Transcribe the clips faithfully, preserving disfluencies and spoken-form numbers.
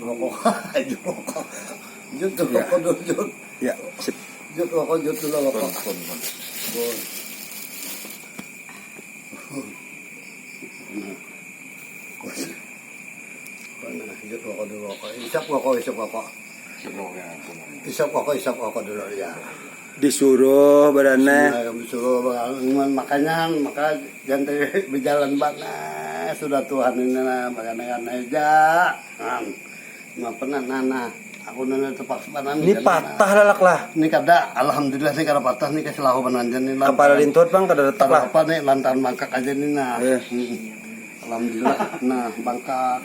Rokok aja, rokok. Jut tuh, ya, rokok dulu, Jut. Ya, sip. Jut rokok, Jut dulu rokok. Pun, pun, pun. Pun. Nah. Nah, Jut rokok dulu rokok. Isap rokok, isap rokok. Isap rokok, ya, pun. Isap rokok, isap rokok dulu, ya. Disuruh badannya. Nah, disuruh badannya, makanya, maka jantai berjalan bana. Sudah Tuhan ini, nah, badannya aja. Nah. Napa nah, nah, nah. Aku nang terpaksa banar. Ini patah lah, Lak, lah. Ini kada, alhamdulillah, ini kada patah, ini kasih lahu banar aja nih, lantaran. Kepala lintut, Bang, kada retak lah. Apa nih, lantaran bangkak aja nih, nah. Iya. Hmm. Alhamdulillah, nah, bangkak.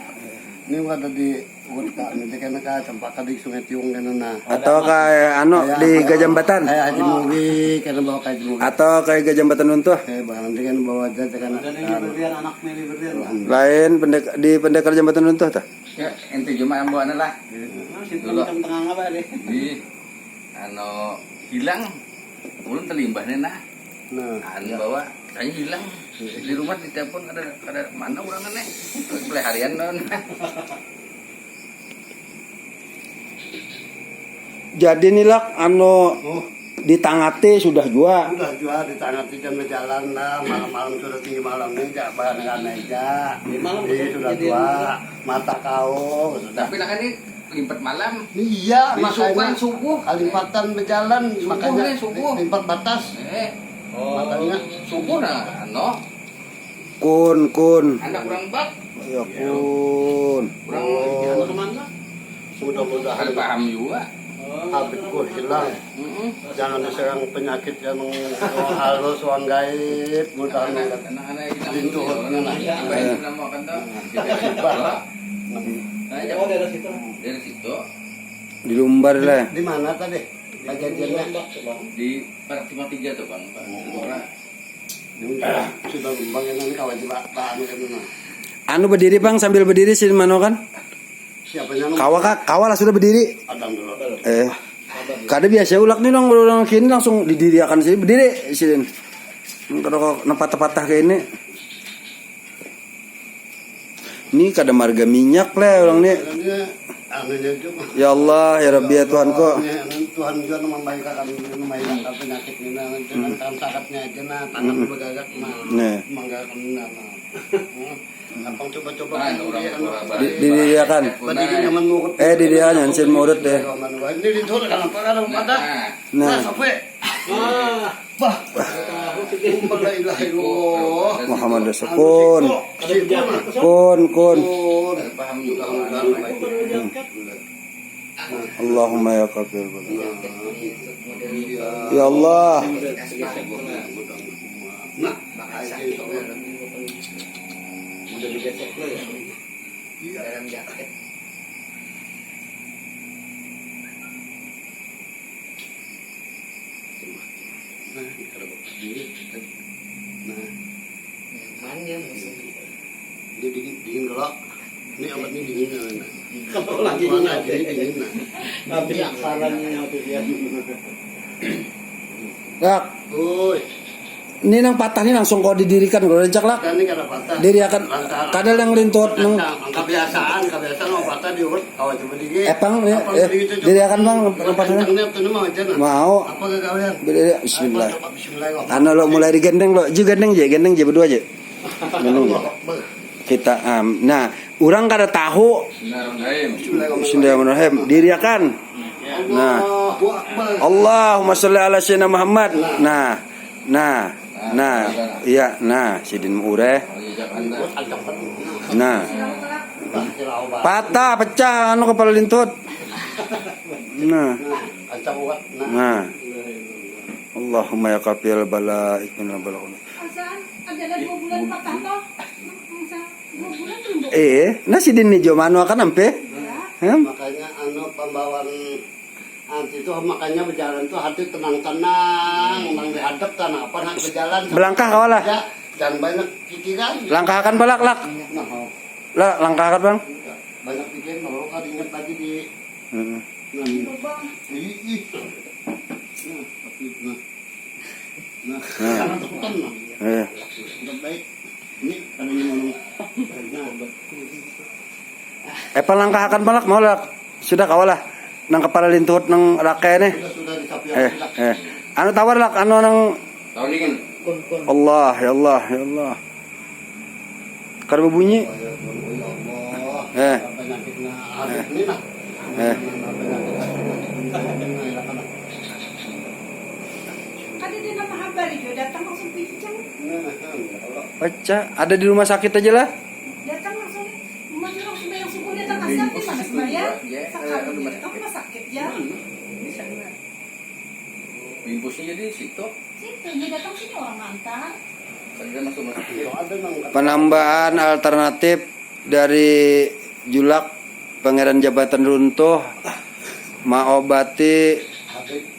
Ini ada di urut, Kak, ini kena, Kak, campak di Sungai Tiung kena, nah. Atau kayak anu, kayak di apa, Gajambatan. Kayak Haji Mugi, kena bawa kayak Haji Mugi. Atau kayak Gajambatan Runtuh. Kayak barang dia kan bawa aja, kena. Ada nih, nah, berian, anak nih, berian. Alhamdulillah. Lain pendek-, di pendekar Jambatan Runtuh, tah? Ya, inti cuma ambo anu lah. Nah, situ dulu. Macam tengah apa deh? Di, anu, hilang. Ulun telimbah nih, nah. Nah, anu, ya. Bawa, kayaknya hilang. Iya. Di rumah ditelepon, ada, ada mana orang nih? Peliharian, non. Jadi nih, Lak, anu, oh, ditangati sudah jua. Sudah jua ditangati, jam berjalan dah, malam-malam sudah tinggi malam nih, jak barang aja. Di malam. Iya, sudah jua. Mata kau, sudah. Tapi lah kan ini limpat malam. Iya, makanya subuh. Kalimpatan berjalan, subuh makanya nih, subuh. Limpat batas. Eh. Oh. Makanya. Subuh nah, anu. Kun, kun. Anak urang bak. Ya, kun. Urang. Oh. Mudah-mudahan. Kada paham jua. Habibku hilang. Mm-mm. Jangan diserang penyakit yang halus, wang gaib. Mudahan lintuh. Nah, ya. Nah, ya. Oh, daerah situ. Daerah situ. Di Lumbar lah. Di mana tadi? Perjanjiannya? Di Parak Simpang Tiga tuh, Bang. Pak. Oh. Orang. Ini sudah lembang ya, nanti kawan coba, Pak, anu kan, nah. Anu, berdiri, Bang, sambil berdiri, si Mano kan? Siapanya, anu? Kawa, Kak, kawa lah sudah berdiri. Adang dulu. Eh. Kada biasa ulak nih, dong, orang kini langsung didiriakan sini, berdiri, sidin. Kada kok, nah, patah-patah kayak ini. Ni kada marga minyak leh orang ni. Makanya, anunya juga. Ya Allah, ya Rabbi, ya Tuhanku. Ini, anu, Tuhan juga nang mambahikakan, nang mambahikakan penyakit ni, nah, jangan tangan sakatnya aja, nah, tangan begagak, nah, manggakan, nah, nah. Hmm. Abang coba-coba. Di, didiriakan. Berdiri nyaman murut. Eh, didiriakan, nyaman murut deh. Ini di turun, kenapa kada patah? Nah. Nah, sampai. Wah. Bah. Muhammad Rasul. Kun. Kun, kun. Allahumma ya kafir. Ya Allah. Dalam jaket. Nah, ini kada bapak diri. Nah. Nyaman ya musim. Ini dingin, dingin kalau. Ini obat ini dingin, nah. Kalau lagi dingin, nah, ini dingin, nah. Tapi yang sarannya itu dia. Dak. Oi. Ini nang patah nih langsung kau didirikan, kau rancak, Lak. Kada, ini kada patah. Diriakan. Lantaran. Kada yang lintut, nang. Kebiasaan, kebiasaan mau patah diurut. Kawa coba dikit. Eh, Pang, ya, eh, diri akan, Pang, apa, apa, apa, kencangnya tuh, mau aja, nah. Mau. Apa gagawian? Beda, beda. Bismillah. Ayo, coba bismillah, Bang. Anu, lo mulai digandeng, lo. Ji gandeng, ji, gandeng, ji, berdua, ji. Gandeng, ji. Allahu Akbar. Kita, am, nah, orang kada tahu. Bismillahirrahmanirrahim. Bismillahirrahmanirrahim. Diri akan. Nah. Allahu Akbar. Allahumma sholli ala sayyidina Muhammad. Nah. Nah. Nah, nah, iya, nah, sidin mureh. Nah. Patah, pecah, anu, kepala lintut. Nah. Nah. Allahumma ya kafiyal bala, ikminal bala. Perasaan ada dua bulan patah toh. Masa dua bulan belum. Eh, nah, sidin ni jo manu akan ampe. Ya. Hmm? Makanya, anu, pembawaan Anti tuh makanya berjalan tuh hati tenang-tenang, nang dihadap tanah apa nak berjalan. Belangkah kawa lah. Ya, jangan banyak pikiran. Langkahakan, Bang, Lak, Lak. Nah, oh. Lah, langkahakan, Bang. Banyak pikiran, kalau kada ingat lagi di. Heeh. Nah, ini. Ih, ih. Nah, tapi, nah. Nah, nah. Jangan tepukan, nah. Iya. Udah baik. Ini ada yang ngomong. Nah, betul. Eh, palangkahakan palak, mau lak. Sudah kawa lah. Nang kepala lintuhut nang rakai nih. Sudah, sudah disapi. Eh, eh. Anu tawar lak, anu nang. Tahu dingin. Kun, kun. Allah, ya Allah, ya Allah. Kada berbunyi. Oh, ya, kun, oh, ya Allah. Eh. Apa penyakitnya? Eh. Habib ni lah. Eh. Apa penyakit? Kada ada nama habar itu, datang langsung pincang. Nah, ya Allah. Baca, ada di rumah sakit aja lah. Datang langsung. Rumah orang sembahyang subuhnya tak kasar, di mana sembahyang? Sakit, di mana rumah sakit ya? Di sana. Bimbusnya jadi situ. Situ, dia datang sini orang ngantar. Kan dia masuk rumah sakit. Penambahan alternatif dari julak Pangeran Jabatan Runtuh maobati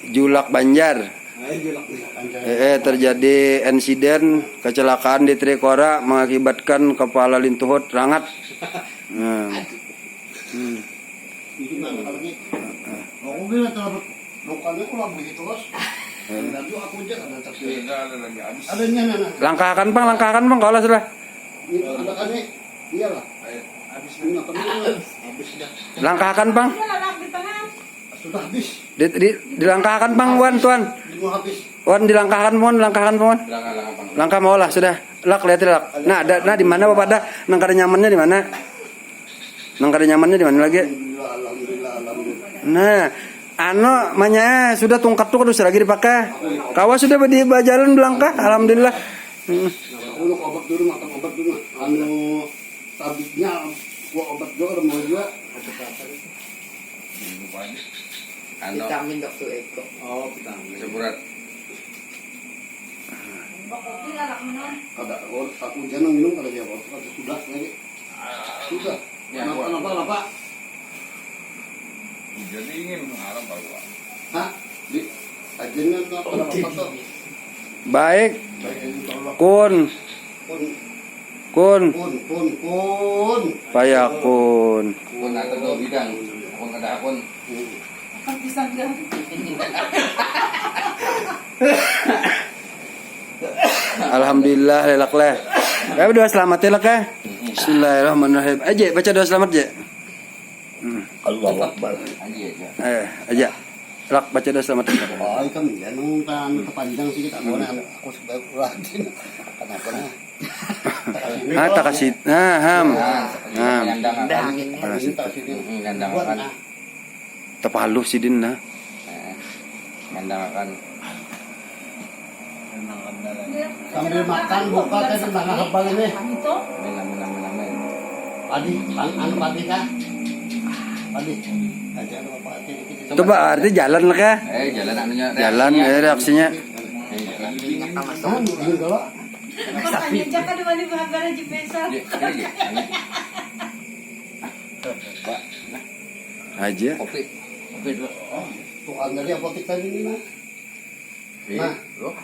julak Banjar. Eh, eh, terjadi insiden kecelakaan di Trikora mengakibatkan kepala lintuhut rangat. Nah. Hmm. Ini mana kalau ni? Aku bilang terlalu bukannya aku lampu itu, Bos. Laju aku aja ada terkira. Ada nya, nah, nah. Langkahakan pang, langkahakan pang, kalau sudah. Ini ada kan ni? Iyalah. Habis. Ini apa namanya? Habis dah. Langkahakan pang. Sudah habis. Di, di, dilangkahakan pang, Wan, Tuan. Di mau habis. Wan, dilangkahakan pang, dilangkahakan pang, Wan. Langkah, langkah, pang. Langkah mau lah, sudah. Lak, lihat lak. Nah, ada, nah, di mana bapak ada? Nang kada nyamannya di mana? Nang kada nyamannya di mana lagi? Alhamdulillah, alhamdulillah, alhamdulillah. Nah, anu, manya sudah tungkat tu kada usah lagi dipakai. Kawa sudah di bajalan belangkah, alhamdulillah. Hmm. Nah, aku nak obat dulu, makan obat dulu. Anu, tabibnya, gua obat dulu, ada mau juga. Anu. Vitamin dokter Eko. Oh, vitamin. Seburat. Kada, oh, aku jangan minum, kada jawab. Kada sudah lagi. Sudah. Ya, kenapa, kenapa, kenapa? Hujan dingin, ngarang baru. Hah? Di, ajennya kenapa, kenapa tuh? Baik. Baik, insya Allah. Kun. Kun. Kun. Kun, kun, kun. Payakun. Kun ada dua bidang. Kun ada akun. Hmm. Pisang goreng. Alhamdulillah, lelak leh. Ya, doa selamat ya, lek, ya. Bismillahirrahmanirrahim. Aja, baca doa selamat, aja. Hmm. Allahu Akbar. Eh, aja. Lak, baca doa selamat. Oh, ikam ya, nang tan kepanjang sih kita. Aku nak, aku sudah rajin. Kenapa nah? Ah, takasi, ah, ham. Ham. Nyandangakan. Takasi. Hmm, nyandangakan. Tapaluh sidin nah. Eh, nyandangakan. Sambil makan, buka teh, nang habal ini. Amin, amin, amin, amin. Padi, an-, anu padi kah? Padi. Aja ada apa aja dikit. Coba arti jalan lah kah? Eh, jalan anunya, jalan, reaksinya. Eh, reaksinya. Eh, jalan. Hah, ini kalau Pertanyaan cak ada mana bahabar Haji Faisal. Iya, iya, iya. Pak, nah. Aja. Kopi. Kopi dulu. Oh, tukang dari apotek tadi nih, nah. Iya, nah. Loh.